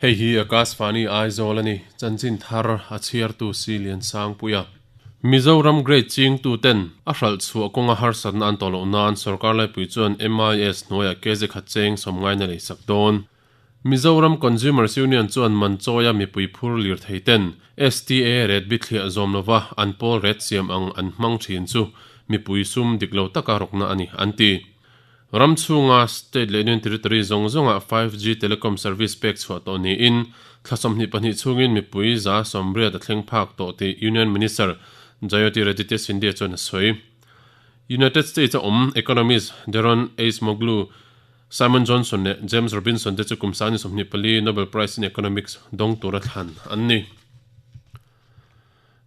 Hei hi Akashvani Aizawl a ni, chanchin thar a chhiartu si Liansangpuia. Mizoram Grade chingtuten a hralh chhuah kawnga harsatna an tawh loh nan sorkar laipui chuan MIS hnuaiah kz khat cheng sawmngaina leisak dawn. Mizoram Consumers Union chuan man chawia mipui phur lir thei ten STA ret bithliah zawm lova an pawl ret siam ang an hmang thin chu mipui sum dik lo taka rawkna a ni, an ti. Ram chhunga state leh union territory zawng zawngah 5G telecom service pek chhuah tawh niin thla 22 chhungin mipui 80% a thleng phak tawh tih Union Minister Jyotiraditya Scindia chuan a sawi. United States a awm economist Daron Acemoglu Simon Johnson leh James Robinson te chu kum 2024 Nobel Prize in Economics dawng tura thlan an ni.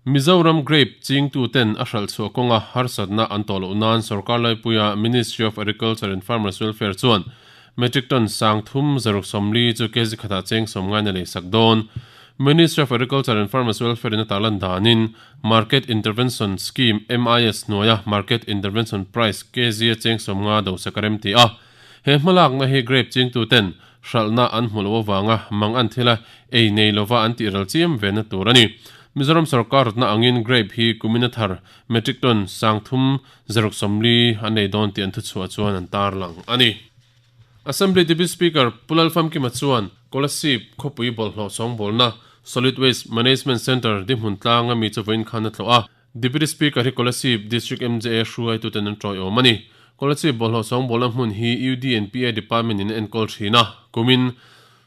Mizoram grape chingtuten a hralh chhuah kawnga harsatna an tawh loh nan sorkar laipuia Ministry of Agriculture and Farmers Welfare chuan metric ton 340 chu kg khatah cheng sawmngaina leisak dawn. Ministry of Agriculture and Farmers Welfare in a tarlan danin Market Intervention Scheme, MIS, hnuaia Market Intervention Price kg a cheng sawmnga dosak a rem ti a. He hmalakna hi grape chingtuten hralhna an hmu loh avanga mang an thila ei nei lova an tih ral chiam ve na tur a ni. Mizoram sorkar rawtna angin grape hi kumin a thar metric ton 340 an nei dawn tih an thuchhuah chuan an tarlang a ni. Assembly Deputy Speaker Pu Lalfamkima chuan Kolasib khawpui bawlhhlawh sawngbawlna Solid Waste Management Centre dihmun tlanga mi chu vawiin khan a tlawh a. Deputy Speaker hi Kolasib District MJA hruaituten an tawiawm a ni. Kolasib bawlhhlawh sawngbawlna hmun hi UDNPA Department in a enkawl thin a. Kumin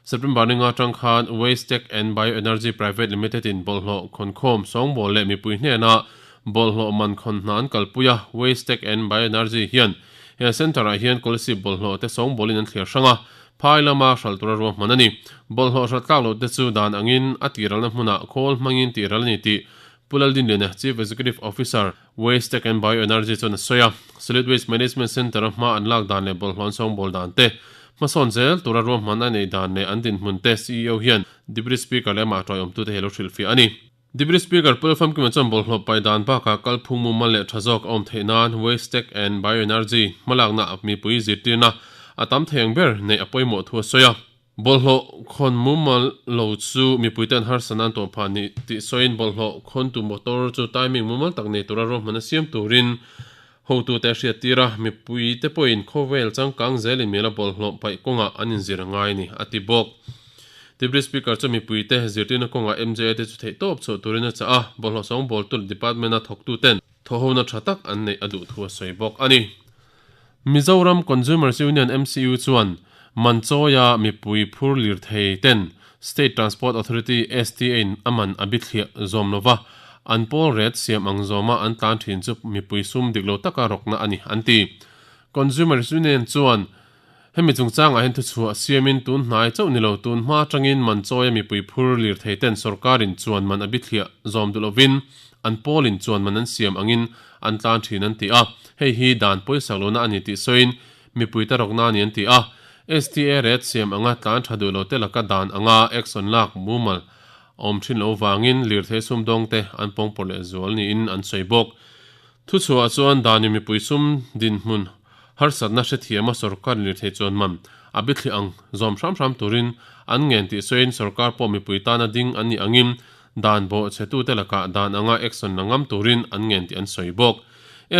September ni nga atang khan Waste Tech and Bioenergy Private Limited in bawlhhlawh khawnkhawm sawngbawl leh mipui hnena bawlhhlawh man khawn hna an kalpui a. Waste Tech and Bioenergy hian He centre ah hian Kolasib bawlhhlawh te sawngbawlin an thliar hrang a, phai lama hralh tura ruahman a ni. Bawlhhlawh hralh tlak loh te chu dan angin a tiralna hmunah khawl hmangin tihral a ni tih Pu Laldinliana, Chief Executive Officer, Waste Tech and Bioenergy chuan a sawi a. Solid Waste Management Centre a hma an lak dan leh bawlhhlawh an sawngbawl dan te, hmasawn zel tura ruahman a neih dan leh an dinhmun te CEO hian Deputy Speaker leh amah tawiawmtute hi a lo hrilhfiah a ni. Deputy Speaker Pu Famkima chuan bawlhhlawh pai dan bakah kalphung mumal leh tha zawk a awm theih nan Waste Tech and Bioenergy hmalakna mipui zirtirna a tam thei ang ber neih a pawimawh thu a sawi a. Bawlhhlawh khawn mumal lo chu mipuite an harsa nan tawh phah ni tih sawiin bawlhhlawh khawntu motor chu timing mumal tak nei tura ruahman a siam turin hotute a hriattir a, mipuite pawhin khawvel changkang zelin mela bawlhhlawh paih kawngah an inzir a ngai a ni, a ti bawk. Deputy Speaker chu mipuite zirtirna kawngah MJA te chu theihtawp chhuah turin a chah a, bawlhhlawh sawngbawltu leh department-a thawktuten thawhhona tha tak an neih a duh thu a sawi bawk a ni. Mizoram Consumers Union, MCU, chuan Manchawia mipui phur lirthei ten State Transport Authority, STA, in a man a bithliah zawm lova, an pawl ret siam ang zawma an tlan thin chu mipui sum dik lo taka rawkna a ni, an ti. Consumers Union chuan Hemi chungchangah hian thuchhuah siamin tun hnai chauh ni lo, tun hma atangin man chawia mipui phur lirthei ten sorkarin chuan man a bithliah zawm duh lovin an pawlin chuan man an siam angin an tlan thin an ti a, hei hi dan pawisak lohna a ni tih sawiin mipui te rawkna a ni an ti a. STA ret siam anga tlan tha duh lo te laka dan anga action lak mumal a awm thin loh vangin lirthei sumdawngte an pawngpawrh leh zual niin an sawi bawk. Thuchhuah chuan danin mipui sum dinhmun harsatna hrethiama sorkar lirthei chuan man a bithliah ang zawm hram hram turin an ngen tih sawiin sorkar pawh mipui tana ding an nih angin dan bawh chhetute lakah dan anga action la ngam turin an ngen tih an sawi bawk.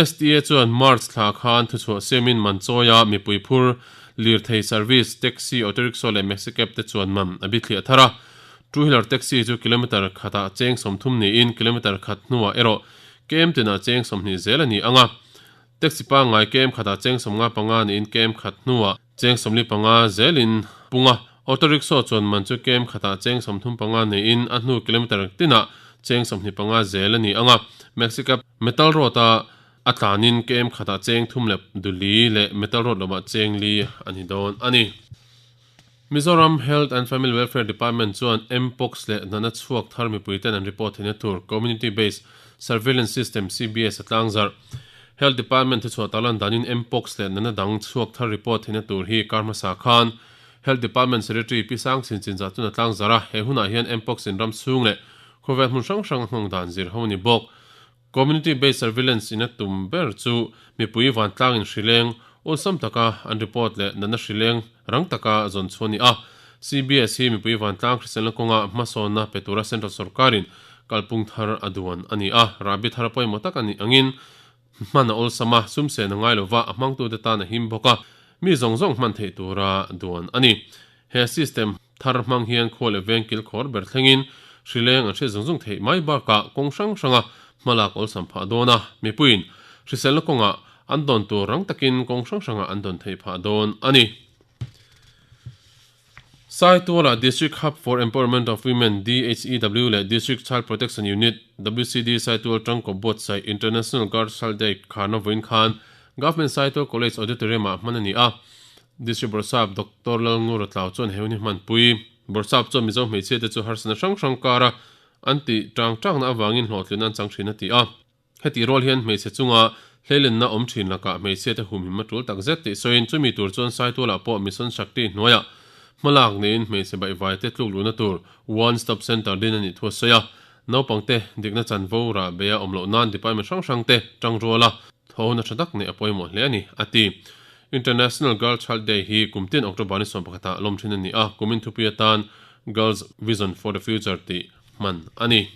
STA chuan March thla khan thuchhuah siamin man chawia mipui phur lirthei service, taxi, auto rickshaw leh maxi cab te chuan man a bithliah thar a. Two wheeler taxi chu kilometre khatah cheng 30 niin kilometre khat hnuah erawh Kem tinah cheng 20 zel a ni ang a, taxi pangngai kem khatah cheng 55 niin kem khat hnuah cheng 45 zelin pung a, auto rickshaw chuan man chu kem khatah cheng 35 niin a hnu kilometre tinah cheng 25 zel a ni ang a, Mexica metal road a a tlanin kem khatah cheng thum leh duli leh metal road lovah cheng li a ni dawn a ni. Mizoram Health and Family Welfare Department chuan Mpox leh natna chhuak thar mipuiten an report theihna tur Community Based Surveillance System, CBS, a tlangzarh. Health Department thuchhuah tarlan danin Mpox leh natna dang chhuak thar report theihna tur hi kar hmasa khan Health Department Secretary Pi Sang Chin Chin zah chuan a tlangzarh a, he hunah hian Mpox in ram chhung leh khawvel hmun hrang hrang a nghawng dan zir ho a ni bawk. Community Based Surveillance in a tum ber chu mipui vantlangin hrileng awlsam taka an report leh natna hrileng rang taka zawn chhuah a ni a. CBS hi mipui vantlang hriselna kawnga hmasawnna pe tura Central Sorkarin kalpung thar a duan a ni a, rahbi thar pawimawh tak a nih angin hman a awlsam a, sumsen a ngai lova a hmangtute tan a him bawk a, mi zawng zawng hman theih tura duan a ni. He system thar hmang hian khua leh veng kilkhawr ber thlengin hrileng an hriat zung zung theih mai bakah kawng hrang hranga hmalak awlsam phah dawn a, mipuiin hriselna kawngah an dawn tur rang takin kawng hrang hrangah an dawn theih phah dawn a ni. Saituala District Hub for Empowerment of Women, DHEW, leh District Child Protection Unit, WCD, Saitual Tangkaw buatsaih International Girl Child Day kharna vawiin khan Government Saitual College Auditorium-ah hman a ni a. District Bawrhsap Doctor Lalngura Tlau chuan he hun hi hmanpui. Bawrhsap chuan Mizo hmeichhiate chu harsatna hrang hrang kara an tih tang tangna avangin hlawhtlinna an chang thin a ti a. Heti rual hian hmeichhe chunga hleilenna awm thin lakah hmeichhiate humhim a tul tak zet tih sawiin chumi tur chuan Saitualah pawh Mission Shakti hnuaiah hmalak neiin hmeichhe baihvaite tluk luhna tur One Stop Centre din a nih thu a sawi a. Naupangte dikna chanvo rah beia awm loh nan department hrang hrangte tang ruala thawhna tha tak neih a pawimawh hle a ni, a ti. International Girl Child Day hi kum tin October ni 11 ah lawm thin a ni a, kumin thupui atan Girls Vision for the Future tih hman a ni.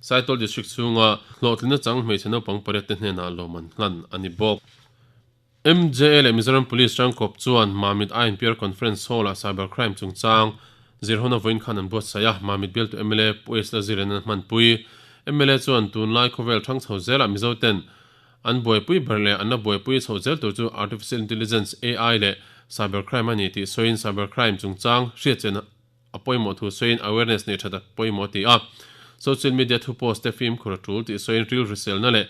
Saitual District chhunga hlawhtlinna chang hmeichhe naupang pariat te hnenah lawm an hlan a ni bawk. MJA leh Mizoram Police Rangkawp chuan Mamit INPR Conference Hall-ah Cyber Crime chungchang zirhona vawiin khan an buatsaih a, Mamit bialtu mla Pu Esla Ziren an hmanpui. Mla chuan tunlai khawvel thang chho zelah Mizo ten an buaipui ber leh an la buaipui chhoh zel tur chu Artificial Intelligence, AI, leh Cyber Crime a ni tih sawiin Cyber Crime chungchang hriatchian a pawimawh thu sawiin awareness nei that a pawimawh a ti a. Social media thu post te fimkhur a tul tih sawiin ril hriselna leh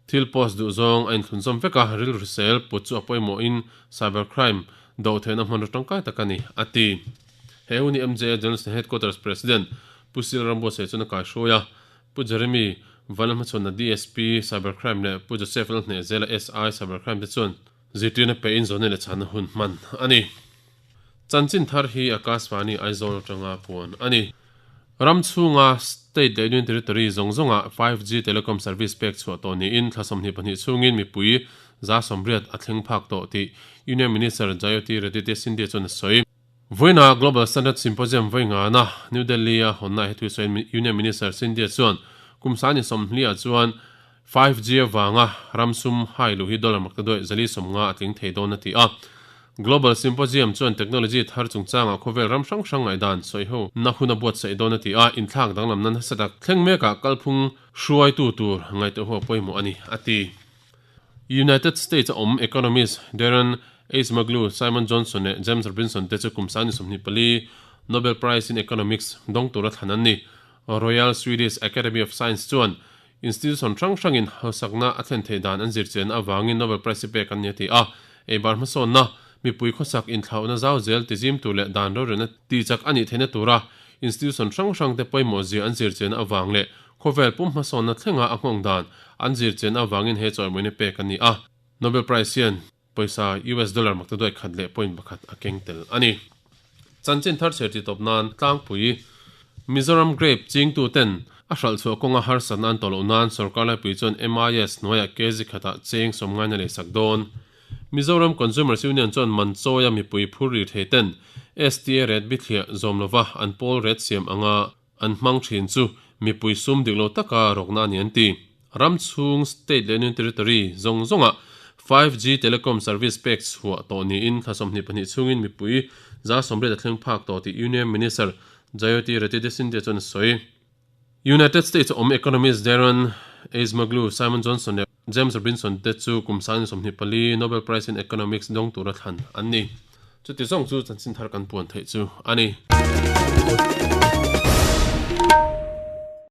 thil post duh zawng a inthlunzawm vek a, ril hrisel put chu a pawimawhin cyber crime do theihna hmanraw tangkai tak a ni, a ti. He hun hi MJA General Headquarters President Pu Sil Rambuatsaih chuan a kaihruai a, Pu Jeremy Vanlalhmachhawnna DSP Cyber Crime leh Pu Joseph Lalhnehzela SI Cyber Crime te chuan zirtirna pein zawhna leh chhanna hun hman a ni. Chanchin thar hi Akashvani Aizawl atanga puan a ni. Ram chhunga State leh Union Territory zawng zawngah 5G telecom service pek chhuah tawh niin thla 22 chhungin mipui 80% a thleng phak tawh tih Union Minister Jyotiraditya Scindia chuan a sawi. Vawiina Global Standard Symposium vawi ngana New Delhi-a hawnna he thu sawiin Union Minister Scindia chuan kum sani 40 ah chuan 5G avanga ram sum hai luh hi dollar makta duai 450 a tling thei dawn a ti a. Global Symposium chuan technology thar chungchangah khawvel ram hrang hrang ngaihdan sawiho na hun a buatsaih dawn a ti a, inthlak danglamna nasa tak thleng mekah kalphung hruaitu tur ngaihtuah ho a pawimawh a ni, a ti. United States a awm economist Daron Acemoglu, Simon Johnson leh James Robinson te chu kum sangni 24 Nobel Prize in Economics dawng tura thlan an ni. Royal Swedish Academy of Science chuan Institution hrang hrangin hausakna a thlen theih dan an zirchianna avangin Nobel Prize hi pek an ni a ti a. Eibar hmasawnna, mipui khawsak inthlauhna zau zel tizim tur leh dan rorelna tihchak a nih theihna tura institution hrang hrangte pawimawh zia an zirchianna avang leh khawvel pum hmasawnna thlenga a nghawng dan an zirchianna avangin he chawimawina pek an ni a. Nobel Prize hian pawisa US dollar makta duai khat leh point pakhat a keng tel a ni. Chanchin thar chher titawp nan tlangpui Mizoram Grape chingtuten a hralh chhuah kawnga harsatna an tawh loh nan sorkar laipui chuan MIS hnuaiah kg khatah cheng sawmngaina lei sak dawn. Mizoram Consumers Union chuan man chawia mipui phur ri thei ten STA rate bithliah zawm lova an pawl rate siam anga an hmang thin chu mipui sum dik lo taka rawkna a ni an ti. Ram chhung state leh union territory zawng zawngah 5G telecom service pek chhuah tawh niin thla 22 chhungin mipui 80% a thleng phak tawh tih Union Minister Jyotiraditya Scindia chuan a sawi. United States a awm economist Daron Acemoglu, Simon Johnson leh James Robinson te chu kum 24 Nobel Prize in Economics dawng tura thlan an ni. Chuti zawng chu chanchin thar kan puan theih chu a ni.